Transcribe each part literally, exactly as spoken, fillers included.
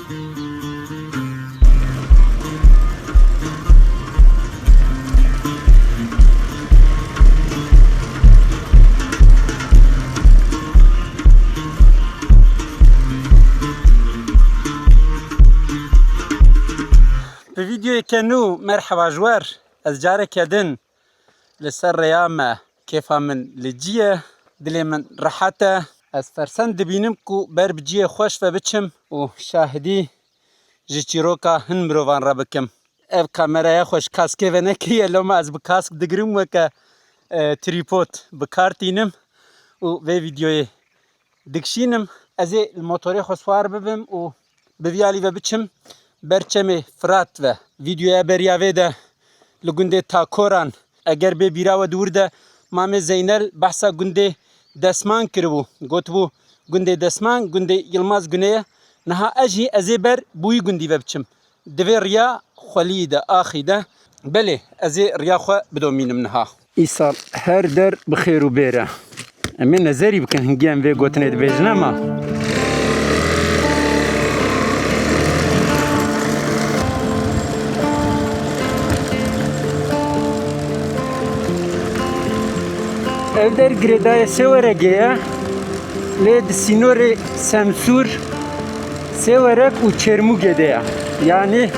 Bi vîdeoyeke nû merheba ji we re. Ez careke din li ser rêya me, kêfa min li cî ye, dilê min rehet e. Ez fersend dibînim ku ber bi cihê xweş ve biçim û şahidî ji çîroka hin mirovan re bikim. Ev kameraya xwe ji kaskê ve nekiriye, loma ez bi kask digirim weke, e, trîpod bi kar tînim û vê vîdeoyê dikişînim. Ez ê li motorê xwe siwar bibim û bi vî alî ve biçim ber çemê Firat ve. Vîdeoya beriya vê de li gundê Takoran, eger bê bîra we di wir de, Mamê Zeynel behsa gundê Desman kiribû. Gotibû, gundê Desman gundê Yilmaz Guney ye. Niha ez jî ez ê ber bi wî gundî ve biçim. Di vê riya xweliyî de, axî de. Belê, ez ê riya xwe bidomînim niha. Îsal her der bi xêr û bêr e. Em ê nezerî bikin, hingî em vê gotinê dibêjin, ema. Ev der girêdayê Sêweregê ye. Lê di sînorê Semsûr, Sêwerek û Çêrmûgê de ye. Yanî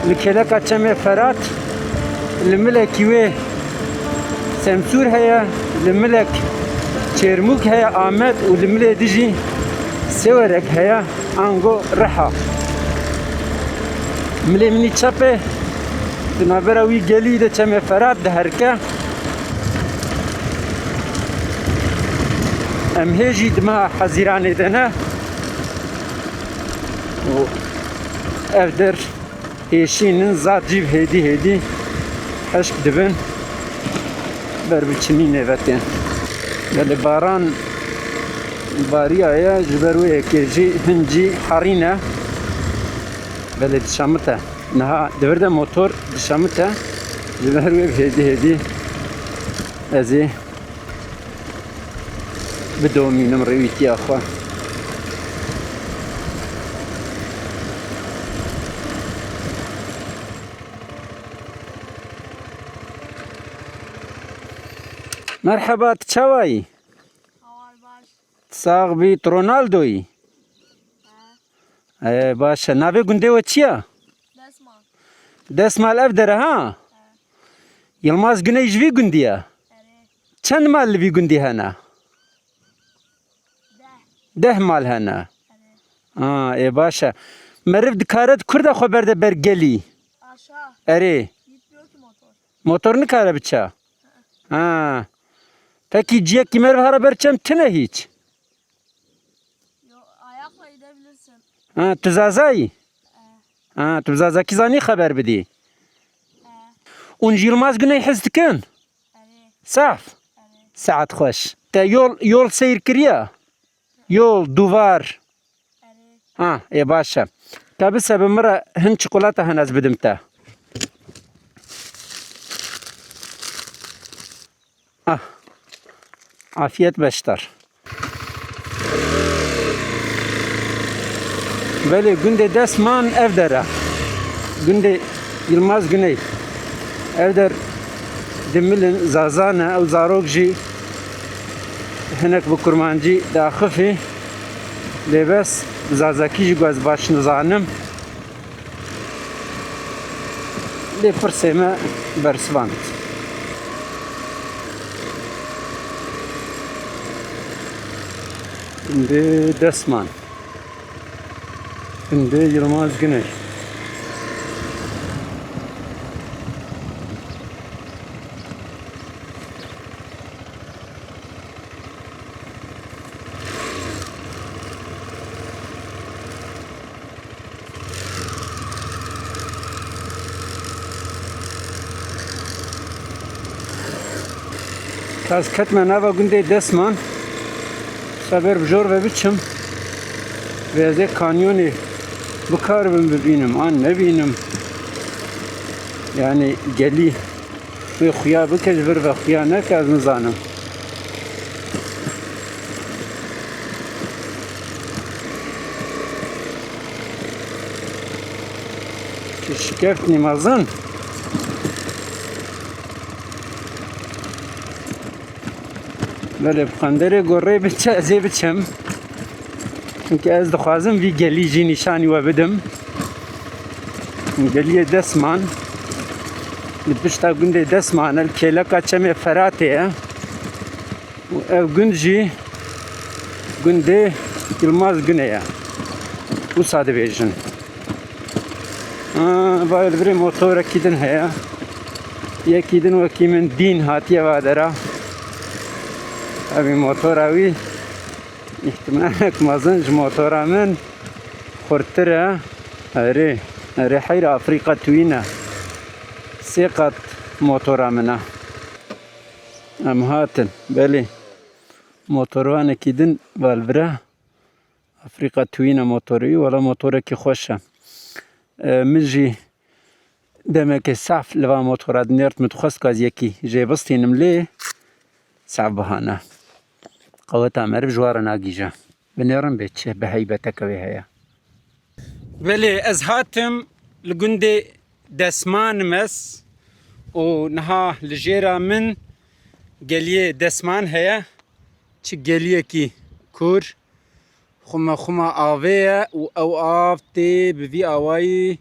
li kêleka Çemê Ferat, li milekî wê Semsûr heye, li milek Çêrmûg heye, Amed, û li milê dijî Sêwerek heye, ango Riha. Milê min î çepê di navbera wî gelî de Çemê Ferat diherike. Em hê jî di meha Hezîranê de ne. Û ev der hêşînin, zad jî hêdî hêdî hişk dibin, ber bi çimî nêve tên. Belê baran bariyaye, ji ber wê yekê jî hin cî herî ne. Belê dişemite. Niha di vir de motor dişemite. Ji ber wê hêdî hêdî ez ê bidomînim rêwîtiya xwe. Merheba, tu çawa yî? Hawar baş. Sax bî, tu Ronaldo yî? He. Ee, baş e. Navê gundê we çi ye? Desmal. Desmal ev dere ha? He. Yilmaz Güney ji vî gundî ye? Erê. Çend mal li vî gundî hene? Deh. Deh mal hene. Erê. Ha, ê baş e. Meriv dikare di kur de xwe berde ber gelî? Aşağı. Erê. Gitmiyor ki motor. Motor nikare biçe? Ha. Pekî ciyekî meriv here ber çem tine hîç? Yo, ayakla gidebilirsin. Ha, tu zazayî? Ee. Ha, tu zazakî zanî xeber bidî? Ee. Ûn ji Yilmaz Güney hez dikin? Erê. Saf? Erê. Saet xweş. Te yol, yol seyr kiriye? Yol, duvar. Erê. Ha, ê baş e. Te bise bi min re hin çikolata hene ez bidim te. Ah. Afiyet beşdar. Belê gundê Desman ev dere. Gundê Yilmaz Güney. Ev der dimilin, zaza ne, ew zarok jî hinek bi kurmancî diaxifî. Lê bes bi zazakî jî ku ez baş nizanim. Lê pirsê me bersivand. Gundê Desman. Gundê Yilmaz Güney. Ez ketime nava gundê Desman. Seber bi jor ve biçim. Ve ez ê kanyonê bikaribim bibînim an nebînim. Yani gelî wê xuya bike, ji vir ve xuya neke, ez nizanim. Şikeft nîmazin. Belê, bi xenderê gorê biçe, ez ê biçim. Çimkî ez dixwazim vî gelî jî nîşanî we bidim. Geliyê Desman. Li pişta gundê Desman e, li kêleka Çemê Feratê ye. Û ev gund jî gundê Yilmaz Gunê ye. Wisa dibêjin. Aa, va li virê motorekî din heye. Yekî din wekî min dîn hatiye va dera. Evî motora wî îhtimalek mezin ji motora min xurtir e. Erê, erê heyra Afrîka Twin e. Sê qat motora min e. Em hatin, belê. Motorvanekî din va li vir e. Afrîka Twin e motorê wî, wela motorekî xweş e. E, min jî demekê saf li van motora dinêrt, min dixwest ka ez yekî jê bistînim lê saf bihane. Qeweta meriv ji wan re nagihîje. Binêrin bê çi bi heybeteke wê heye. Belê, ez hatim li gundê Desman Mes û niha li jêra min geliyê Desman heye. Çi geliyekî kûr, xuma xuma avê ye û ew av tê bi vî awayî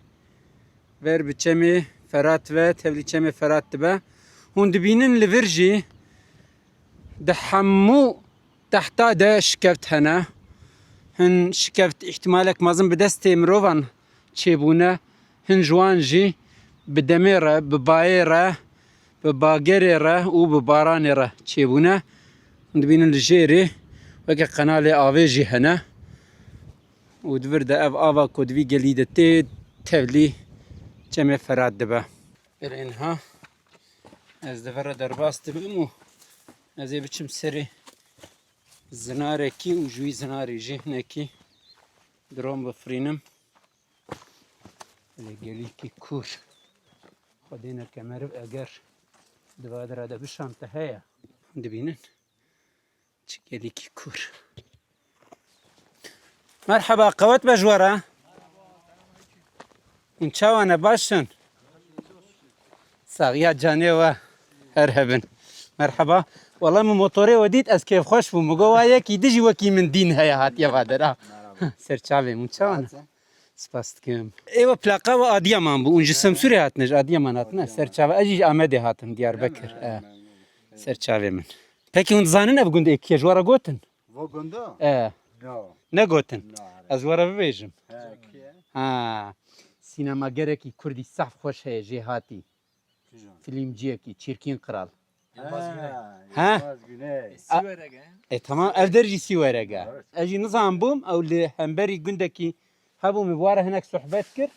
ver bi çemê Ferat ve, tevlî çemê Ferat dibe. Hûn dibînin li vir jî di hemû tehta de şikeft hene. Hin şikeft îhtimalek mezin bi destê mirovan çêbûne, hin ji wan jî bi demê re, bi bayê re, bi bagerê re û bi baranê re çêbûne. Hûn dibînin li jêrê weke qenalê avê jî hene. Û di vir de ev ava ku di vî gelî de tê tevlî çemê Ferat dibe. Belê niha ez di vir re derbas dibim û ez ê biçim serê zinarekî û ji wî zinarê jî hinekî drone bifirînim. Lê gelîkî kûr. Xwedê neke meriv eger di va dira de bişante heye. Dibînin. Çi gelîkî kûr. Merheba, qewet be ji we re. Hûn çawa ne, baş in? Saxiya canê we her hebin. Merheba. Wela min motorê we dît, ez kêfxweş bûm. Min got, wa yekî dijî wekî min dîn heye hatiye va dera. Ser çavê min, çawa ne? Spas dikim. Ê we plaqa we Adiyaman bû. Hûn ji Semsûrê hatine, ji Adiyaman hatine. Ser çava. Ez jî ji Amedê hatim, Diyarbekir. E. Ser çavê min. Pekî hûn dizanin ev gund ê kî ye? Ji we re gotin? Vo gunda? E. No. Negotin. No, are. Ez we re bibêjim. He, kî ye? Ha. Sînemagerekî kurdî saf xweş heye, jê hatî. Kîjan? Filmciyekî, Çirkin Kral. Yilmaz Güney. Ha? Yilmaz Güney. E, Siwerek e. E, tamam, ev der jî Siwerek e. Evet. Ez jî nizanbûm, ew li hemberî gundekî hebû, min bi wan re hinek sohbet kir.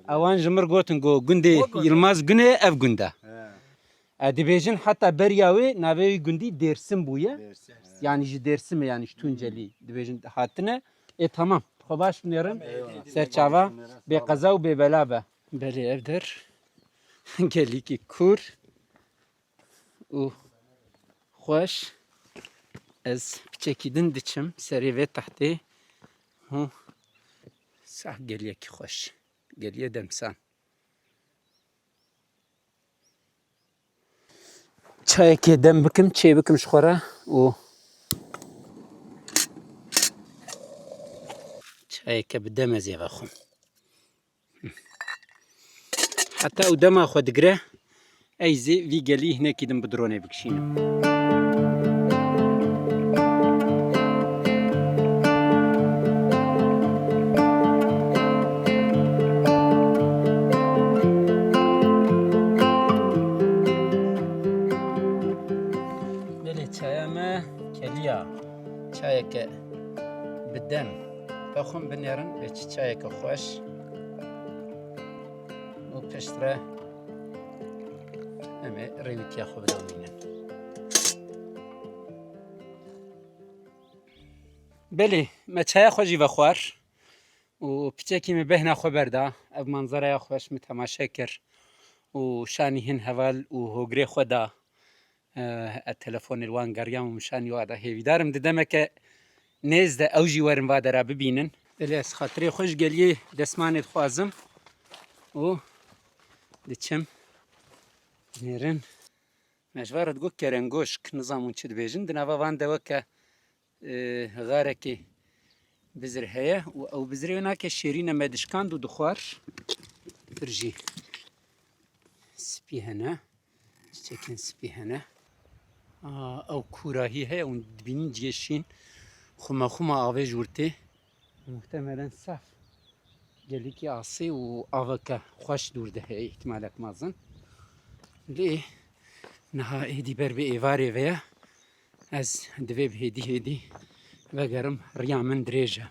Doğru. Ewan ji mir gotin, got, gundê Yilmaz Güney ev gund e. He. E, dibêjin heta beriya wê navê wî gundî Dêrsim bûye. Dêrsim, he. Yanî ji Dêrsimê, yanî ji Tuncelî dibêjin hatine. Ê, tamam. Xwe baş binêrin. Eyvallah. Ser çava bê qeza û bê bela be. Belê ev der gelîkî kûr û xweş. Ez piçekî din diçim serê vê tehtê. Hû sah geliyekî xweş. Geliyê demsan. Çayekê dem bikim, çê bikim ji xwe re û çayeke bi dem ez ê vexwim. Heta ew dema xwe digire, ez ê vî gelî hinekî din bi dronê bikişînim. Belê çaya me keliya. Çayeke bi dem. Vexwin binêrin, bê çi çayeke xweş. Û piştre em ê rêwîtiya xwe bidomînin. Belê, me çaya xwe jî vexwar û piçekî min bêhna xwe berda. Ev manzaraya xweş min temaşe kir û şanî hin heval û hogirê xwe da. E, ez telefonê li wan geriyam û min şanî wa da. Hêvîdar im di demeke nêz de ew jî werin va dera bibînin. Belê ez xatirê xwe ji geliyê Desmanê dixwazim û diçim. Nêrin. Me ji van re digot kerengoşk, nizam hûn çi dibêjin. Di nava van de weke, e, xarekê bizir heye û ew bizirê wê nake şêrîn e, me dişkand û dixwar. Pir jî spî hene. Çiçekên spî hene. A, ew kûrahî heye, hûn dibînin cihê şîn xuma xuma avê ji wir tê. Muhtemelen saf. Gelekî asê û aveke xweş dûr de heye, îhtimalek mezin. Lê niha êdî ber bi êvarê ve ye. Ez divê bi hêdî hêdî vegerim, riya min dirêj e.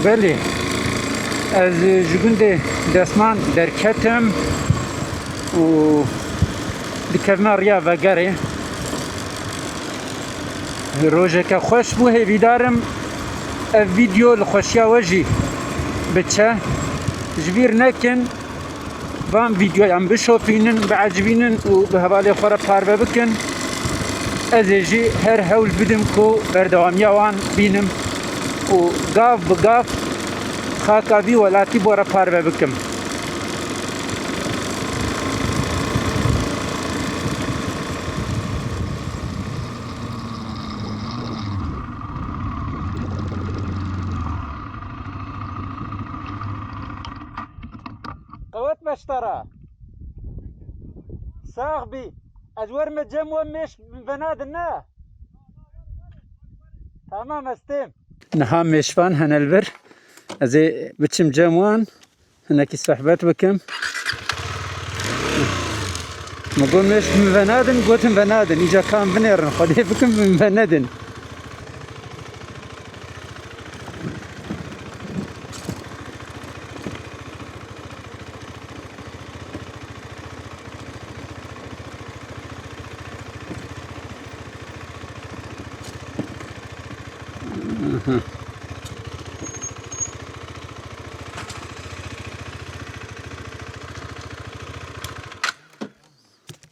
Belê, ez ji gundê Desman derketim û dikevime riya vegerê. Rojeke xweş bû, hêvîdarim ev vîdeo li xweşiya we jî biçe. Ji bîr nekin, van vîdeoyan bişopînin, biecibînin û bi hevalê xwe re parve bikin. Ez ê jî her hewl bidim ku berdewamiya wan bînim û gav bi gav xaka vî welatî bo re parve bikim. Qewet meştara. Sax bî. Ez werime cem we mêş venadin ne? Tamam, ez têm. Niha mêşvan hene li vir. Ez ê biçim cem wan. Hinekî sohbet bikim. Min got mêş min venadin, gotin venadin. Îca kan binêrin, Xwedê bikin min venedin.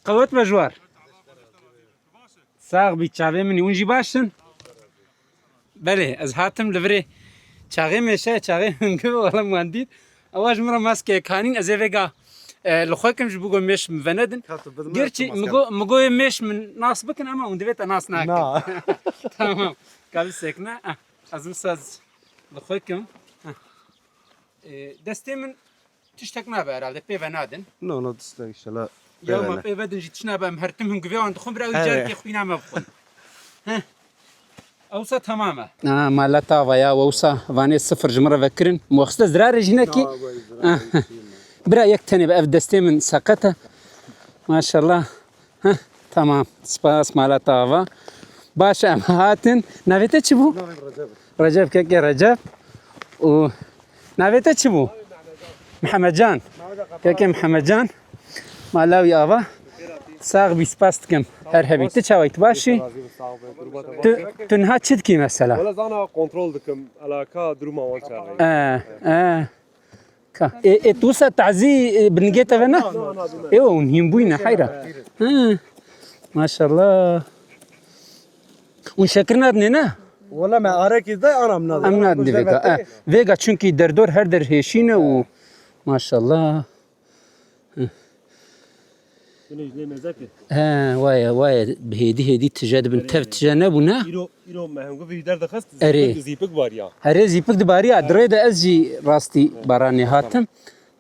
Qewet me ji war. Sax bî, çavê min ê. Hûn jî baş in? Belê, ez hatim li virê çaxê mêşe, çaxê hungiv, wala wan dît. Ewa ji min re maskeyek hanîn, ez ê vêga, e, li xwe kim ji bo ku mêş min venedin. Gerçî min got, min got yê mêş min nas bikin, ama hûn divê te nas nakin. Na. Tamam. Ka bisekine. Ah, ez wisa li xwe kim. Ah. E, destê min tiştek nabe herhalde, pê ve nadin. No, no, tiştek inşallah. Ya pê ve ma ne. Pê vedin jî tişt nabe, em her tim hingivê wan dixwin, bira wî Evet. Carkê xwîna me bixwin. Heh. Ewsa tamam e. Ha, mala tava ya, wewsa vanê sifir ji min re vekirin. Muxiste zirarê jî nekî. Na, wey, zirarê Ah. Jî ne. Bira yek tenê be, ev destê min seqet e. Maşallah. Heh, tamam. Spas, mala te ava. Baş e, em hatin. Navê te çi bû? Navê Recep. Recep, kekê Recep. Û navê te çi bû? Mehemedcan. Kekê Mehemedcan. Mala wî ava. Sax bî, spas dikim. Her hebî. Tu çawa yî, tu baş î? Tu, tu niha çi dikî mesela? Wala zana kontrol dikim. Alaka duruma wan çawa. E, e. Ka. E, e, tu wisa tazî, e, bi nigê te ve ne? Na, na, na, na. Ê, hûn hîn bûyne, heyra. Hı. Maşallah. Hûn şekir nadinê ne? Wala me arekî de anam nadin. Em nadin vêga. E, vêga çünkü derdor her der hêşîne û maşallah. Hı. Yine ne mezek e? He, waye, waye, bi hêdî hêdî tije dibin. Tev tije nebûne. Îro, îro me hingû vî derdixist, Erê. Zîpik, zîpik bariya. Erê, zîpik dibariya. Dirê de ez jî rastî baranê hatim.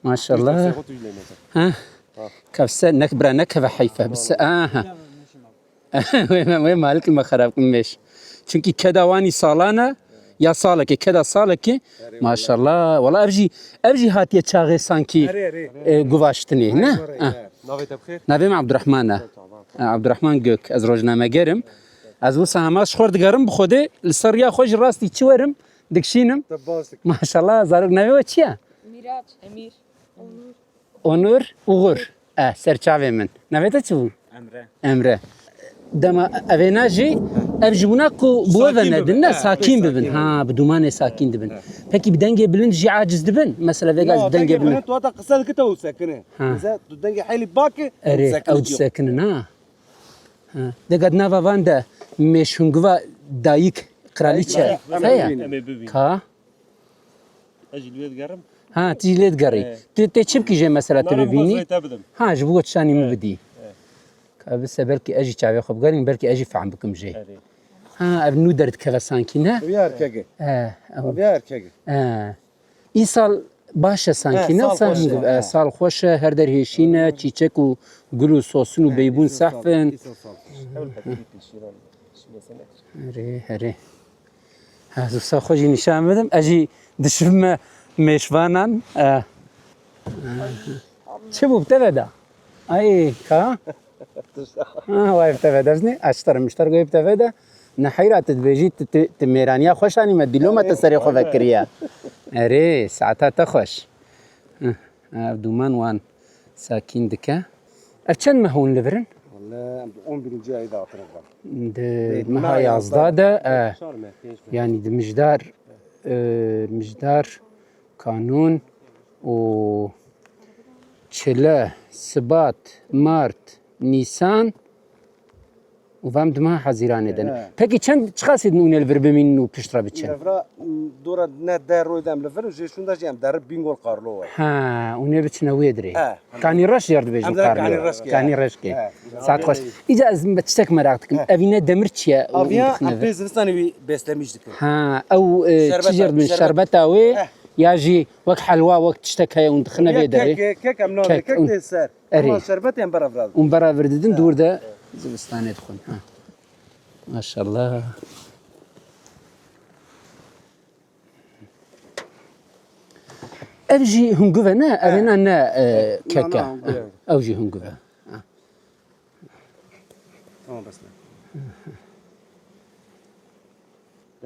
Maşallah. Kevse xwe tu jî lê mezek. Ha? Ha. Kevse nek bira nekeve heyfe. Bise, aha. Wê me, wê malik me xerab kin mêş. Çünkü keda wanî salane, ya salekê, keda salekê. Erê, maşallah. Wala ev jî, ev jî hatiye çaxê sanki, Erê, erê. E, guvaştinê, ne? Erê, Ha. erê. Navê te bi xêr? Navê min Abdurrahman e. Tamam. E, Abdurrahman Gök, ez rojnameger im. Ez wisa hema ji xwe digerim bi Xwedê, li ser riya xwe jî rastî çi werim, dikşînim. Te baş dikî. Maşallah, zarok navê we çi ye? Mîraç, Emîr, Onur. Onur, Uğur. E, ser çavê min. Navê te çi bû? Emre. Emre. Dema evêna jî ev ji bûna ku bi we ve nedin, ne, sakîn bibin. Ha, bi dûmanê sakîn dibin. Pekî bi dengê bilind jî aciz dibin? Mesela vêga bi dengê bilind. Tu hata qise dikite û sekine. Ha. Mesela tu dengê heylî bake û sekine. Erê, ew disekinin, ha. Ha. Vêga di nava van de mêşhungiva dayik kraliçe heye? Em ê bibînin. Ka? Ez jî li wê digerim. Ha, tu jî lê digerî. He. Tu tê çi bikî jê mesela tu bibînî? Narim, baz rê te bidim. Ha, ji bo tişanî min bidî. He. Ka bise belkî ez jî çavê xwe bigerîm, belkî ez jî fehm bikim jê. Erê. Ha, ev nû derdikeve sankî ne? Ev ya erkek e. He, ew. Ev ya erkek e. He. Îsal baş e sankî ne? He, sal xweş e. He. Sal xweş e, her der hêşîn e, çîçek û gul û sosin û beybûn sehf in. Îsal sal. Ew li hetî pêşîran. Erê, erê. Ez wisa xwe jî nîşan bidim. Ez jî dişibime mêşvanan. E, çi bû bi te ve de? Ay, ka? Ha, vay bi te ve de, ez ne? Aştar miştar goyê bi te ve de. Ne heyra tu dibêjî, tu, tu, tu mêraniya xwe şanî me, dîloma te serê xwe vekiriye. Erê, saeta te xweş. Heh, ev dûman wan sakîn dike. Ev çend meh hûn li vir in? Wele, em di on birincî ayê de hatine van. Di meha yazdeh de, e, çar meh, pênc meh. Yanî di mijdar, e, mijdar, kanûn û çile, sibat, mart, nîsan û vam di meha hezîranê de ne. He. Pekî çend, çiqasê din hûn ê li vir bimînin û pişt re biçin? Levra, m, dora ne deh royê de em li vir in, jê şûnda jî em derib Bîngol Qarlo we. Ha, hûn ê biçine wê dirê. He. Kanî reş yar dibêjin Qarlo. Kanî reşkê. Kanî reşkê. He. Saet xweş. Îca ez tiştek meraq dikim. He. Evîne demir çi ye? Aviya em pê zivistanê wî beslemîş dikin. Ha, ew, e, çi jêr dibin? Şerbeta wê ya jî wek helwa, wek tiştek heye hûn dixine vê derê? Kek, kek em navê kek dê ser. Erê. Ama şerbetê em bera vira didin. Hûn bera vir didin, dûr de zivistanê dixwin. Ha. Maşallah. Ev jî hunguve ne? Ev ena ne, e, kek e? Ew jî hunguve. Tamam, bes ne.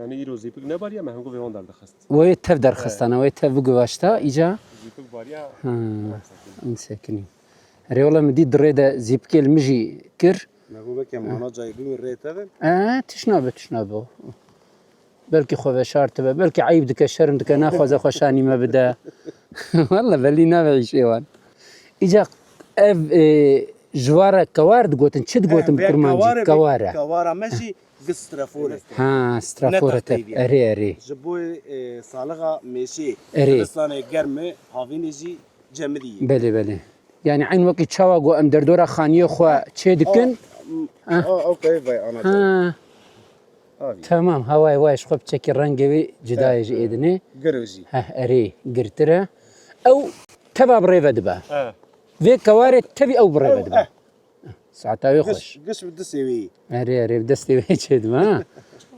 Yani îro zîpik nebariye, me hingû vê hon derdixist. Wê tev derxistana, wê tev biguvaşta, îca. Zîpik bariya. Ha, em sekinî. Erê wele min dî di rê de zîpikê li min jî kir. Me got, belkî em ana cayê bibin rê tevin. E, tişnabe, tişnabe. Belkî xwe veşartibe, belkî eyb dike, şerm dike, naxwaze xwe şanî me bide. Wele belî nabe îşê wan. Îca ev, e, ji wa re kewar digotin, çi digotin bi kurmancî? Kewar e. Kewara me jî giş strafor e. Ha, strafor e. Erê, erê. Ji bo, e, salixa mêşê, zivistanê germ e, havînê jî cemidî ye. Belê, belê. Yani eyn wekî çawa ku em derdora xaniyê xwe çê dikin. Ew keyf vay ana. Ha. Tamam, hawayê wayê ji xwe biçekî rengê wê cida ye ji êdinê. Giro jî. Heh, erê, girtir e. Ew teva bi rê ve dibe. Vê kewarê tevî ew bi rê ve dibe. Saeta wê xweş. Giş bi distê wê yî. Erê, erê, bi destê wê çê dibe, ha?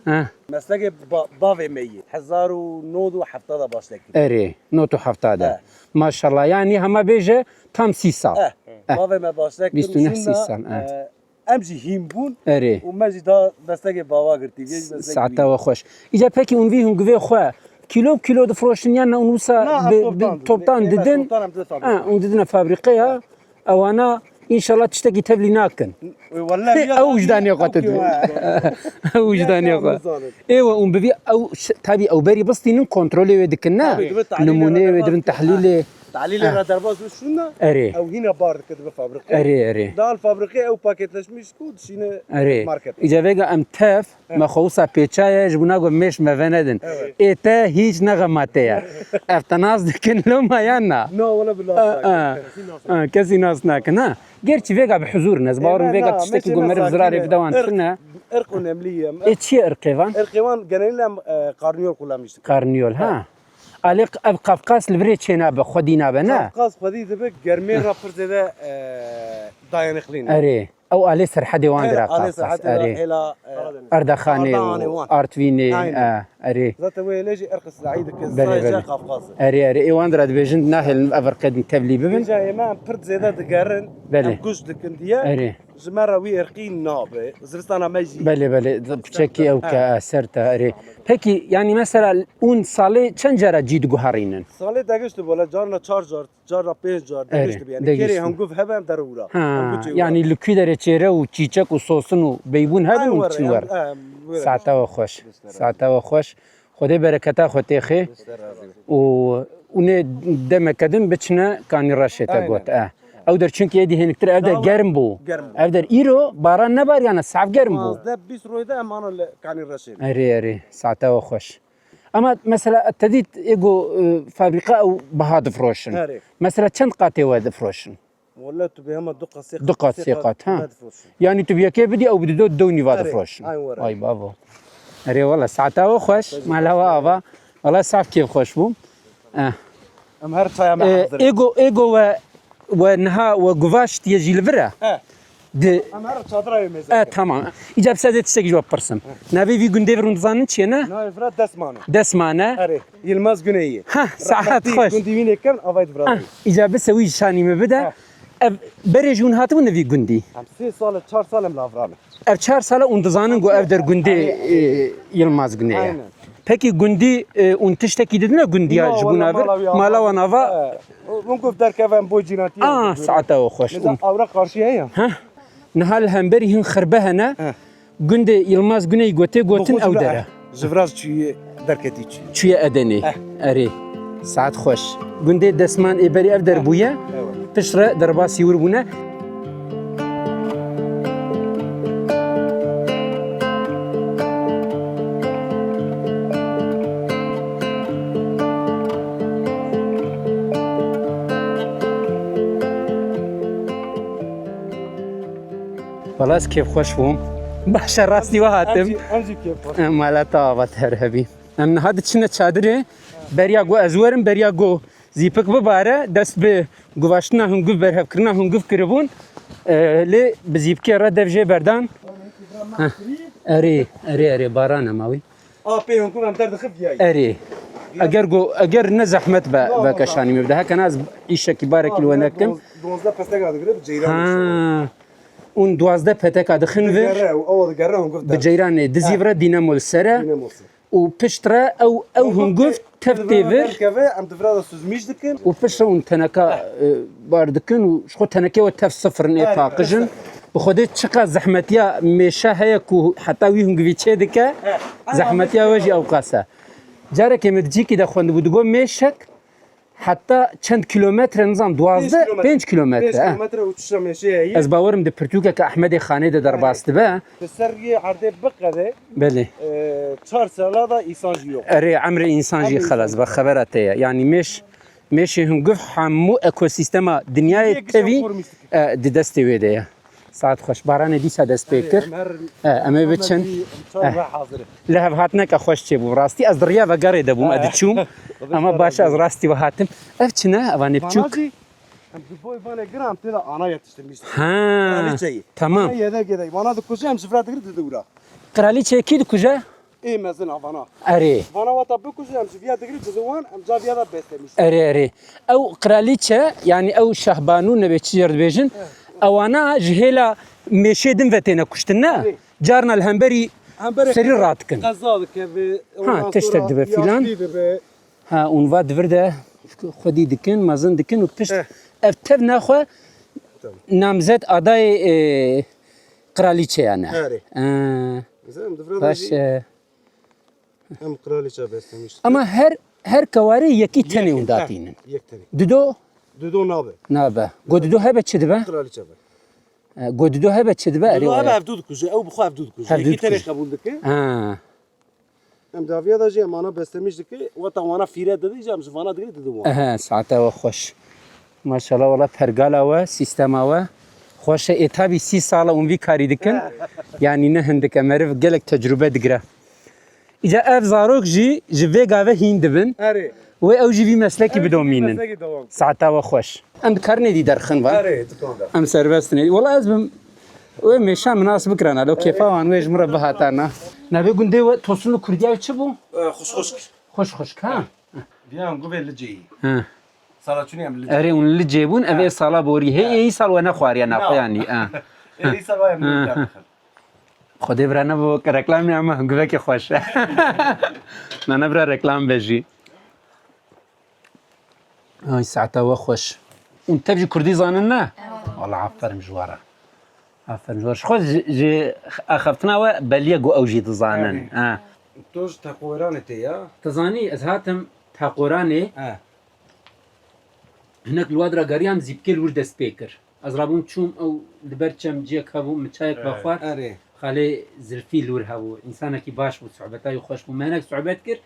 Ha. Meslekê ba-, bavê me yî. Hezar û nod û hefta de başlek kir. Erê, nod û hefta de. He. Maşallah, yani hema bêje tam sî sal. Eh, bavê me başlek kir. Bîst û neh sî sal, eh. Em jî hîn bûn. Erê. Û me jî da meslekê bava girtî. Saeta we xweş. Îca pekî hûn vî hingivê xwe kîlo bi kîlo difiroşin yan ne hûn wisa bi, bi toptan didin? Ha, hûn didine fabrîqeya. Ewana înşallah tiştekî tevlî nakin. Ew wijdanê xwe tu dibî. Ew wijdanê xwe. Ê we hûn bivî ew ş-, tabî ew berî bistînin kontrolê wê dikin ne? Nimûneyê wê dibin tehlîlê. Tehlîlê re derbas bi şûna. Erê. Ew hîna bar dike dibe fabrîqê. Erê, erê. Dal fabrîqê ew paketleşmiş ku dişîne market. Îca vêga em tev Me xwe wisa pêçaye, ji bona ku mêş me venedin. Ê te hîç ne xemate ye. Ev te nas dikin loma yan na? Na, wele bi nas nakin. Kesî nas nakin, ha. Gerçî vêga bi huzur in. Ez bawer im vêga tiştekî ku meriv zirarê bide wan tune. Irq önemli ye. Ê çi ye irqê van? Irqê wan genelî em, e, karniyol kullanmış dikin. Karniyol, ha. Alê ev Kafkas li virê çênabe, xwedî nabe, ne? Kafkas xwedî dibe, germê re pir zêde, e, dayanıklı ne. Erê. Ew alê serhedê wan dira Kafkas. Erê. Erdaxanê û Artvînê. Erê. Zaten wê lê jî irq îsraî dike, belê, belê. Kafkas. Erê, erê. Ê wan dira dibêjin, nahêlin ev irqê din tevlî bibin. Vêca ême em pir zêde digerin, belê, em guş dikin diye. Erê. Ji me re wî irqî nabe. Zivistana me jî. Belê, belê. Piçekî ew ke, e, ser te, erê. Pekî, yanî mesela hûn salê çend cara cî diguherînin? Salê degişti bole, carna çar car, carna pênc car, erê, degişti bi. Yanî degişti. Kêrê hunguv hebe em dere wira. Ha, hunguv çê wira. Yanî li kû derê çêre û çîçek û sosin û beybûn hebin, hûn diçin wer. Em, em, were. Saeta we xweş. Saeta we xweş. Xwedê bereketa xwe têxê. Û, û nê demeke din biçine Kanî Reşê te got. E. Ew der çunkî êdî hêniktir ev der germ bû. Germ bû. Ev der îro baran nebariyane, saf germ bû. Panzdeh bîst royê de em ana li Kanî Reşê. Erê, erê, saete we xweş. Ama mesela te dît ê go, e, fabrîka ew biha difroşin. Erê. Mesela çend qatê we difroşin? Wele tu bê hema du qat, sê qat, du qat, sê qat, ha. Yanî tu bi yekê bidî, ew bi dido, du û nîva difroşin. Ay bavo. Erê wele, saeta we xweş, mala we ava. Wele saf kêfxweş bû. Eh. Em her çaya me hazir. Ê go, ê go we, we niha we guvaştiye jî li vir e? Eh. Di... Em her çadira wê mêze. Eh, tamam. Îca bi sedê tiştekî ji we bipirsim. Navê vî gundê vir hûn dizanin çi ye, ne? Navê vira Desmane. Desmane. Erê. Yilmaz Güneyî. Ha, saet xweş. Gundî wî nêkem, avayî di vira. Ha, îca bise wî şanî min bide. Ha. Ev berê ji hûn hatibûn li vî gundî? Em sê sal e, çar sal em li Avran e. Ev çar sal e hûn dizanin ku ev der gundê, e, Yilmaz Güneyî ye. Aynen. Pekî gundî, e, hûn tiştekî didine gundiya ji bo navê? Mala wan ava. Hûn gov derkeve em bo cînatî. Ah, saeta we xweş. Mesela awra qarşî heye. Ha? Niha li hemberî hin xirbe hene. He. Gundê Yilmaz Güney gotê gotin ew dere. Ji vira çûye derketî çûye. Çûye Edenê. Eh. Erê. Saet xweş. Gundê Desman ê berî ev der bûye. Evet. Piştre derbasî wir bûne. Wala ez kêfxweş bûm. Baş e, rastî we hatim. Em jî, em jî kêfxweş. Em mala te ava te her hebî. Em niha diçine çadirê. Beriya ku ez werim, beriya ku zîpik bibare, dest bi guvaştina hunguv, berhevkirina hunguv kiribûn. E, lê bi zîpikê re dev jê berdan. Heh. Erê, erê, erê, baran e ma wî. A pê hunguv em derdixin viyayî. Erê. Eger go, eger ne zehmet be, vekeşanî me bide. Heke na ez îşekî barekî li we nekim. Duwazdeh peteka digire bi ceyran. Ha. Ûn duwazdeh peteka dixin vir. Digere, ew digere hunguv der. Bi ceyranê dizî vire dînemo li ser e. Dînemo ser. Û piştre ew, ew hunguv tev tê vir. Derkeve, em di vira de süzmîş dikin. Û piştre hûn teneka, e, bar dikin û ji xwe tenekê we tev sifirin ê paqijin. Bi xwedê çiqa zehmetiya mêşe heye ku heta wî hungivî çê dike, zehmetiya we jî ewqas e. Carekê min di cîkî de xwendibû, digot mêşek heta çend kîlometre, nizam, duwazdeh, pênc kîlometre. Pênc kîlometre, pênc kîlometre uçuşa mêşê heye. Ez bawerim di pirtûkeke Ehmedê Xanê de derbas dibe. Di ser riyê erdê biqede, belê, e, çar sala da însan jî yok. Erê, emrê însan jî xelas be, xebera te ye. Yanî mêş, mêşê hunguv hemû ekosîstema dinyayê tevî, e, di destê wê de ye. Saet xweş. Baranê dîsa dest pê kir. Em her, e, em ê biçin. Çar, e, hazir. Li hevhatineke xweş çêbû. Rastî ez di riya vegerê de bûm, ez diçûm. Ama baş e, ez rastî ve hatim. Ev çi ne? Eva ne biçûk? Em di boy vanê giran tê de ana yetiştirmiş. Ha. Kraliçeyi. Tamam. Yedek yedek. Vana dikuje, em ji vira digir didura. Kraliçeyi kî dikuje? Ê mezin a vana. Erê. Vana wata bikuje, em ji viya digir didiwan, em ca viya da beslemiş. Erê, erê. Ew kraliçe, yanî ew şahbanu nebe çi jêr dibêjin, ewana ji hêla mêşê din ve têne kuştin, ne? Erê. Carna li hemberî serî radikin. Qeza dikeve, ha, ondan tiştek sonra dibe filan. Yaşlî dibe. Ha, ûn va di vir de xwedî dikin, mezin dikin û pişt ev tev naxwe namzet adayê, e, kralîçeyan e. Erê. E, baş e. Em kralîçe beslemiş. Ama her, her kewarê yekî tenê hûn datînin. Yek tenê. Dido? Dido nabe. Nabe. Go dido hebe çi dibe? Kralîçe be. E, go dido hebe çi dibe? Dido hebe hevdu dikuje, ew bi xwe hevdu dikuje. Hevdu dikuje. Yekî tenê qebûl dike. Ha. Em daviya da jî em ana bestemîş dike, weta wana fîre dide, jî em ji vana digire dide wan. Ehe, saete we xweş. Maşallah, wala pergala we, sîstema we xweş e. Ê tabî sî sala hûn vî karî dikin. Yanî ne hindik e, meriv gelek tecrûbe digire. Îca ev zarok jî ji vê gave hîn dibin. Erê. Wê ew jî vî meslekî bidomînin. Ew jî vî meslekî dewam. Saeta we xweş. Em dikarin êdî derxin va? Erê, dikan de. Em serbest in êdî. Wela ez bim, wê mêşa min nas bikirana, lo kêfa wan wê ji min re bihatana. Navê gundê we Tosun li Kurdî ew çi bû? E, Xuşxuşk. Xuşxuşk, ha? Viyan guvê Licê yî. Ha. Sala çûnî em Licê. Erê, hûn Licê bûn, ev ê sala borî. Hê, ê îsal we nexwariye naxwe yanî, ha. Êlîsa vay min derdixin. Xwedê bira nebû weke reklamê ama guvekê xweş e. Na nebira reklam be jî. Ay saeta we xweş. Hûn tev jî kurdî zanin ne? Wala aferin ji we re. Aferin ji we re. Ji xwe ji, ji axaftina we belî ye ku ew jî dizanin. Erê. Ha. Tu ji Teqoranê tê ya? Tu zanî ez hatim Teqoranê. He. Hinek li Wadira Geriyam zîpkê li wir dest pê kir. Ez rabûm çûm ew li ber çem ciyek hebû, min çayek vexwar. Erê. Xalê Zilfî li wir hebû. Însanekî baş bû, sohbeta wî xweş bû. Me hinek sohbet kir,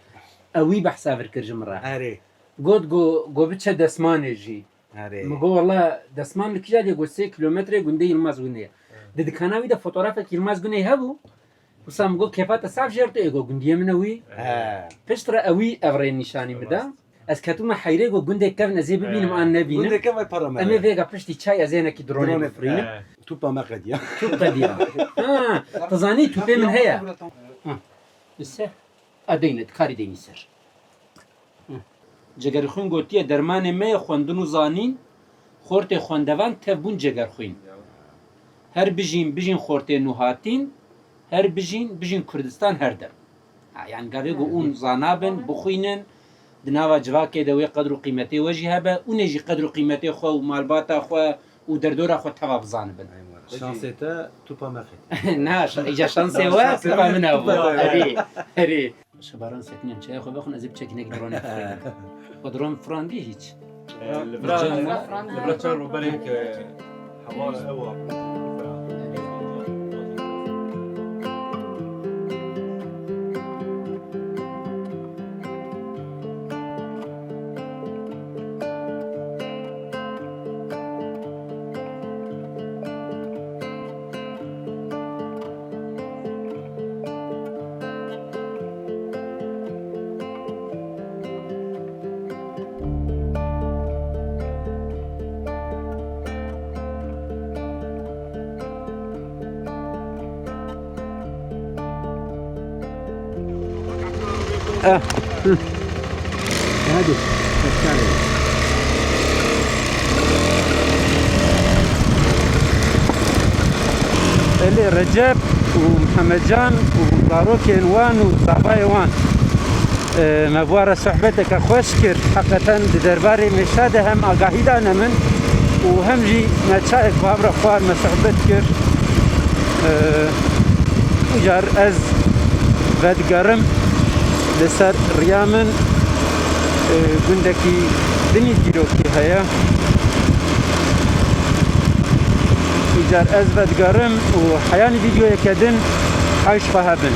ew wî behsa vir kir ji min re. Erê. Got, go, go biçe Desmanê jî. Erê. Min got, wela Desman li kîja dê? Got, sê kilometre gundê Yilmaz Gunê ye. Di dikana wî de fotografek Yilmaz Gunê hebû. Wisa min got, kêfa te saf jê re tu ê? Got, gundiyê min e wî. He. Piştre ewî ev rê nîşanî min da. Ez ketûme heyrê, got, gundê kevin ez ê bibînim an nebînim. Gundê kevin para me. Em ê vêga piştî çay ez ê hinekî dronê bifirînim. He. Tûpa me qediya. Tûp qediya. Ha, tu zanî tûpê min heye. Ha. Li ser. A deyne, dikarî deynî ser. Cegerxwîn gotiye, dermanê me ye xwendin û zanîn, xortê xwendevan tev bûn Cegerxwîn. Her bijîn, bijîn xortê nûhatîn, her bijîn, bijîn Kurdistan her dem. Ha, yani gavê ku hûn zana bin, bixwînin, di nava civakê de wê qedr û qîmetê we jî hebe, hûn ê jî qedr û qîmetê xwe û malbata xwe û derdora xwe teva bizanibin. Şansê te tûpa me qediya. Na, şa-, îca şansê we, tûpa min hebû. Tûpa te. Herî, herî. Şebaran sekinên çaya xwe vexwin, ez ê biçek hinek dronê bifirînim. Xwe dron firandî hîç. Li vira, li vira çar rûberên ke hemar ew a. Eh, hı. Hadi, başlayalım. Elê Recep û Mihemedcan û zarokên wan û zavayê wan. E, me bi wan re sohbeteke xweş kir. Heqeten di derbarê mêşa de hem agahî dane min û hem jî me çayek bi hev re xwar, me sohbet kir. E, Îcar ez vedigerim li ser riya min, e, gundekî dinî dîrokî heye. Îcar ez vedigerim û heyanî vîdeoyeke din hewş xwe hebin.